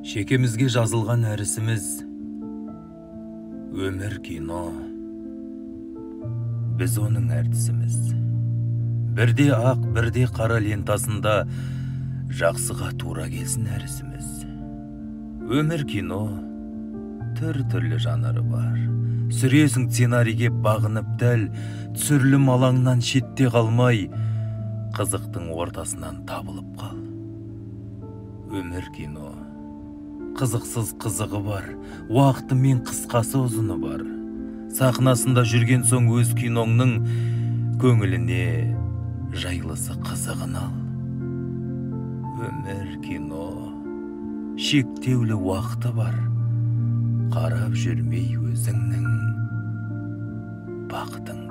Шекемізге жазылған әрісіміз өмір кино. Біз оның әртісіміз. Бірде ақ, бірде қара лентасында жақсыға тура келсін әрісіміз. Өмір кино, түр-түрлі жанры бар. Сүресің сценарийге бағынып дәл, түсірілім алаңнан шетте қалмай, қызықтың ортасынан табылып қал. Өмір кино. Қызықсыз қызығы бар, уақыты мен қысқасы ұзыны бар. Сахнасында жүрген соң өз киноңның көңіліне жайлысы қызығын ал. Өмір кино, шектеулі уақыты бар. Қарап жүрмей өзіңнің бақытыңа.